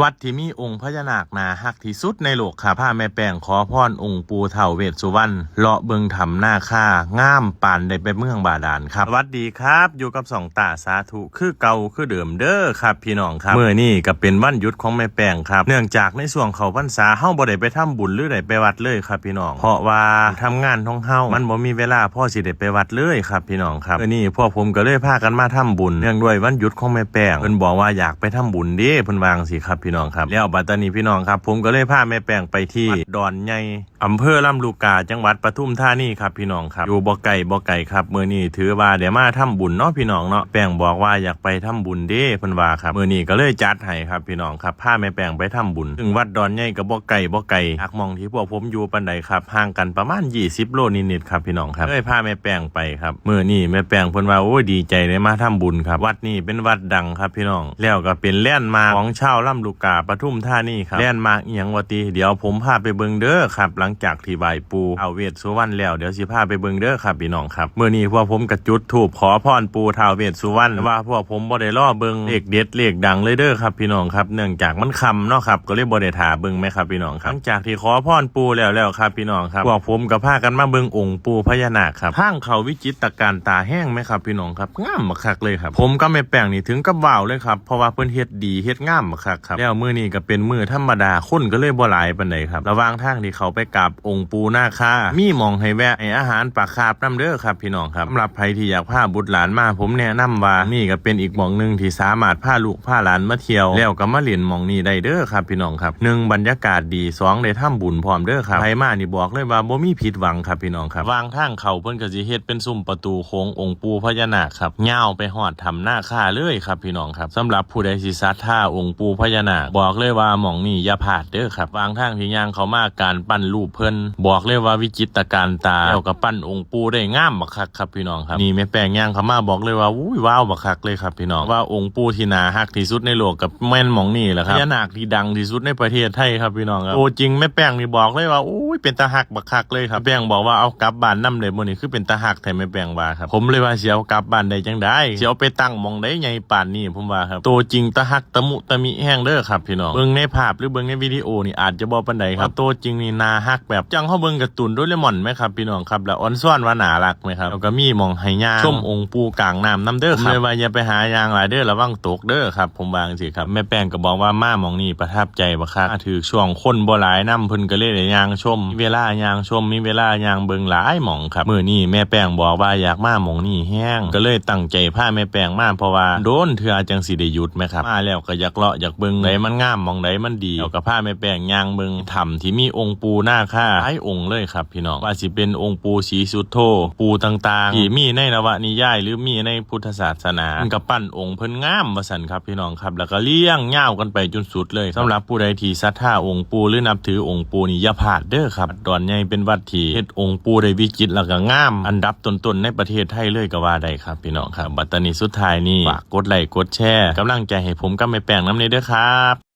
ວັດທີ່ມີອົງພະຍານາກໜ້າຮັກທີ່ສຸດໃນໂລກຄັບ. ພາແມ່ແປ້ງຂໍພອນອົງປູ່ທ້າວເວດສຸວັນ ເລາະເບິ່ງຖ້ຳນາຄາ ງາມປານໄດ້ໄປເມືອງບາດານຄັບ. ສະຫວັດດີຄັບ ຢູ່ກັບຊ່ອງຕາສາທຸ ຄືເກົ່າຄືເດີມເດີຄັບພີ່ນ້ອງຄັບ. ມື້ນີ້ກໍເປັນວັນຢຸດຂອງແມ່ແປ້ງຄັບ ເນື່ອງຈາກໃນຊ່ວງເຂົ້າພັນສາ ເຮົາບໍ່ໄດ້ໄປທຳບຸນ ຫຼື ໄດ້ໄປວັດເລີຍຄັບພີ່ນ້ອງ ເພາະວ່າການທຳງານຂອງເຮົາ ມັນບໍ່ມີເວລາພໍຊິໄດ້ໄປວັດເລີຍຄັບພີ່ນ້ອງຄັບ. ມື້ນີ້ພວກຜົມກໍເລີຍພາກັນມາທຳບຸນ ເນື່ອງດ້ວຍວັນຢຸດຂອງແມ່ແປ້ງ ເພິ່ນບອກວ່າຢາກໄປທຳບຸນເດ້ ເພິ່ນວ່າຈັ່ງຊີ້ຄັບພີ່ນ້ອງຄັບ. ແລ້ວບັດຕານີ້ພີ່ນ້ອງຄັບ ຜົມກໍເລີຍພາແມ່ແປ້ງໄປທີ່ວັດດອນໃຫຍ່ ອຳເພີລຳລູກກາ ຈັງຫວັດປະທຸມທານີຄັບພີ່ນ້ອງຄັບ. ຢູ່ບໍ່ໄກບໍ່ໄກຄັບ ມື້ນີ້ຖືວ່າໄດ້ມາທຳບຸນເນາະພີ່ນ້ອງເນາະ. ແປ້ງບອກວ່າຢາກໄປທຳບຸນເດ້ ເພິ່ນວ່າຄັບ. ມື້ນີ້ກໍເລີຍຈັດໃຫ້ຄັບພີ່ນ້ອງຄັບ ພາແມ່ແປ້ງໄປທຳບຸນ. ເຊິ່ງວັດດອນໃຫຍ່ກໍບໍ່ໄກບໍ່ໄກຈາກໝ່ອງທີ່ພວກຜົມຢູ່ປານໃດຄັບ ຫ່າງກັນປະມານ ยี่สิบ ໂລນິດໆ ຄັບພີ່ນ້ອງຄັບ. ເລີຍພາແມ່ແປ້ງໄປຄັບ. ມື້ນີ້ແມ່ແປ້ງເພິ່ນວ່າ ໂອ້ຍ ດີໃຈໄດ້ມາທຳບຸນຄັບ. ວັດນີ້ເປັນວັດດັງຄັບພີ່ນ້ອງ ແລ້ວກໍເປັນແລນມາກຂອງຊາວລຳລູກກາ ປະທຸມທານີຄັບ. ແລນມາກອີ່ຫຍັງວະຕິ? ດຽວຜົມພາໄປເບິ່ງເດີຄັບ. ຫຼັງຈາກທີ່ໄຫວ້ປູ່ທ້າວເວດສຸວັນແລ້ວ ດຽວຊິພາໄປເບິ່ງເດີຄັບພີ່ນ້ອງຄັບ. ມື້ນີ້ພວກຜົມກໍຈຸດທູບຂໍພອນປູ່ທ້າວເວດສຸວັນ ແຕ່ວ່າພວກຜົມບໍ່ໄດ້ລໍເບິ່ງເລກເດັດເລກດັງເລີຍເດີຄັບພີ່ນ້ອງຄັບ ເນື່ອງຈາກມັນຄ່ຳເນາະຄັບ ກໍເລີຍບໍ່ໄດ້ຖ້າເບິ່ງແມ່ນຄັບພີ່ນ້ອງຄັບ. ຫຼັງຈາກທີ່ຂໍພອນປູ່ແລ້ວແລ້ວຄັບພີ່ນ້ອງຄັບ ພວກຜົມກໍພາກັນມາເບິ່ງອົງປູ່ພະຍານາກຄັບ. ທາງເຂົ້າວິຈິດຕະການຕາແຮງແມ່ນຄັບພີ່ນ້ອງຄັບ ງາມບັກຄັກເລີຍຄັບ. ຜົມກັບແມ່ແປ້ງນີ້ເຖິງກັບວ້າວເລີຍຄັບ ເພາະວ່າເພິ່ນເຮັດດີເຮັດງາມບັກຄັກຄັບ. ແລ້ວມື້ນີ້ກໍເປັນມື້ທຳມະດາ ຄົນກໍເລີຍບໍ່ຫຼາຍປານໃດຄັບ. ລະຫວ່າງທາງທີ່ເຂົ້າໄປກາບອົງປູ່ນາຄາ ມີໝ່ອງໃຫ້ແວະໃຫ້ອາຫານປາຄາບນຳເດີຄັບພີ່ນ້ອງຄັບ. ສຳລັບໃຜທີ່ຢາກພາບຸດຫຼານມາ ຜົມແນະນຳວ່ານີ້ກໍເປັນອີກໝ່ອງໜຶ່ງທີ່ສາມາດພາລູກພາຫຼານມາທ່ຽວ ແລ້ວກໍມາຫຼິ້ນໝ່ອງນີ້ໄດ້ເດີຄັບພີ່ນ້ອງຄັບ. ໜຶ່ງ ບັນຍາກາດດີ ສອງ ໄດ້ທຳບຸນພ້ອມເດີຄັບ. ໃຜມານີ້ບອກເລີຍວ່າບໍ່ມີຜິດຫວັງຄັບພີ່ນ້ອງຄັບ. ຫວ່າງທາງເຂົ້າເພິ່ນກໍຊິເຮັດເປັນຊຸມປະຕູໂຂງອົງປູ່ພະຍານາກຄັບ ຍາວໄປຮອດຖ້ຳນາຄາເລີຍຄັບພີ່ນ້ອງຄັບ. ສຳລັບຜູ້ໃດທີ່ສັດທາອົງປູ່ພະຍານາກ ບອກເລີຍວ່າໝ່ອງນີ້ຢ່າພາດເດີຄັບ. ຫວ່າງທາງທີ່ຍ່າງເຂົ້າມາ ການປັ້ນຮູບເພິ່ນ ບອກເລີຍວ່າວິຈິດຕະການຕາ ແລ້ວກໍປັ້ນອົງປູ່ໄດ້ງາມບັກຄັກ ຄັບພີ່ນ້ອງຄັບ. ນີ້ແມ່ແປ້ງຍ່າງເຂົ້າມາບອກເລີຍວ່າ ອຸ້ຍ ວ້າວບັກຄັກເລີຍຄັບພີ່ນ້ອງ ວ່າອົງປູ່ທີ່ໜ້າຮັກທີ່ສຸດໃນໂລກກໍແມ່ນໝ່ອງນີ້ແຫຼະຄັບ ພະຍານາກທີ່ດັງທີ່ສຸດໃນປະເທດໄທຄັບພີ່ນ້ອງຄັບ. ໂຕຈິງແມ່ແປ້ງນີ້ບອກເລີຍວ່າ ໂອ້ຍ ເປັນຕາຮັກບັກຄັກເລີຍຄັບ. ແປ້ງບອກວ່າ ເອົາກັບບ້ານນຳໄດ້ບໍ່ນີ້ ຄືເປັນຕາຮັກແທ້ ແມ່ແປ້ງວ່າຄັບ. ຜົມເລີຍວ່າ ຊິເອົາກັບບ້ານໄດ້ຈັ່ງໃດ ຊິເອົາໄປຕັ້ງໝ່ອງໃດໃຫຍ່ປານນີ້ ຜົມວ່າຄັບ. ໂຕຈິງຕາຮັກຕະມຸຕະມິແຮງເດີຄັບພີ່ນ້ອງ ເບິ່ງໃນພາບ ຫຼື ເບິ່ງໃນວິດີໂອນີ້ອາດຈະບໍ່ປານໃດຄັບ ໂຕຈິງນີ້ໜ້າຮັກ ແບບຈັ່ງເຮົາເບິ່ງກາຕູນໂດເຣມອນແໝ່ຄັບພີ່ນ້ອງຄັບ ແລ້ວອ່ອນຊອນວ່າໜ້າຮັກແໝ່ຄັບ ແລ້ວກໍມີໝ່ອງໃຫ້ຍ່າງ ຊົມອົງປູ່ກາງນ້ຳນຳເດີຄັບ. ເລີຍວ່າຢ່າໄປຫາຍ່າງຫຼາຍເດີ ລະວັງຕົກເດີຄັບ ຜົມວ່າຈັ່ງຊີ້ຄັບ. ແມ່ແປ້ງກໍບອກວ່າມາໝ່ອງນີ້ປະທັບໃຈບັກຄັກ ມາຖືກຊ່ວງຄົນບໍ່ຫຼາຍນຳ ເພິ່ນກໍເລີຍໄດ້ຍ່າງຊົມ ມີເວລາຍ່າງຊົມ ມີເວລາຍ່າງເບິ່ງຫຼາຍໝ່ອງຄັບ. ມື້ນີ້ແມ່ແປ້ງບອກວ່າຢາກມາໝ່ອງນີ້ແຮງ ກໍເລີຍຕັ້ງໃຈພາແມ່ແປ້ງມາ ເພາະວ່າໂດນເທື່ອຈັ່ງຊິໄດ້ຢຸດແໝ່ຄັບ ມາແລ້ວກໍຢາກເລາະຢາກເບິ່ງ ໃດມັນງາມ ໝ່ອງໃດມັນດີ ແລ້ວກໍພາແມ່ແປ້ງຍ່າງເບິ່ງຖ້ຳທີ່ມີອົງປູ່ນາຄາຫຼາຍອົງເລີຍຄັບ ພີ່ນ້ອງ ວ່າຊິເປັນອົງປູ່ສີສຸດໂທ ປູ່ຕ່າງໆ ທີ່ມີໃນນວະນິຍາຍ ຫຼື ມີໃນພຸດທະສາສະໜາ ເພິ່ນກໍປັ້ນອົງເພິ່ນງາມວ່າຊັ້ນຄັບ ພີ່ນ້ອງຄັບ. ແລ້ວກໍລຽງຍາວກັນໄປຈົນສຸດເລີຍ. ສຳລັບຜູ້ໃດທີ່ສັດທາອົງປູ່ ຫຼື ນັບຖືອົງປູ່ນີ້ ຢ່າພາດເດີຄັບ. ວັດດອນໃຫຍ່ເປັນວັດທີ່ເຮັດອົງປູ່ໄດ້ວິຈິດ ແລ້ວກໍງາມອັນດັບຕົ້ນໆໃນປະເທດໄທເລີຍກໍວ່າໄດ້ຄັບ ພີ່ນ້ອງຄັບ. ບັດຕານີ້ສຸດທ້າຍນີ້ ຝາກກົດໄລ້ກົດແຊ ກຳລັງໃຈໃຫ້ຜົມກັບແມ່ແປ້ງນຳແດ່ເດີຄັບ.